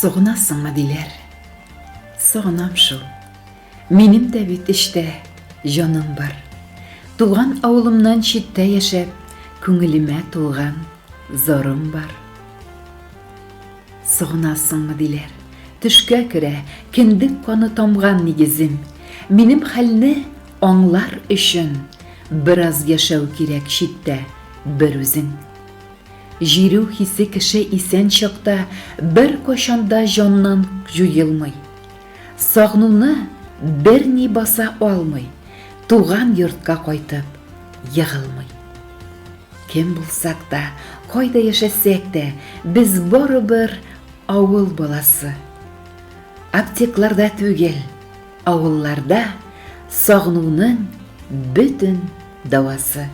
Сагынасыңмы, диләр. Сагынам шул. Минем дә бит эчтә җаным бар. Туган авылымнан читтә яшәп, күңелемә тулган зарым бар. Сагынасыңмы, диләр. Төшкә керә кендек каны тамган нигезем. Минем хәлне аңлар өчен бераз яшәү кирәк читтә берүзең. Җирү хисе кеше исән чакта беркайчан да җаннан җуелмый. Сагынуны берни баса алмый, туган йортка кайтып егылмый. Кем булсак та, кайда яшәсәк тә, без барыбер авыл баласы. Аптекларда түгел, авылларда сагынуның бөтен дәвасы.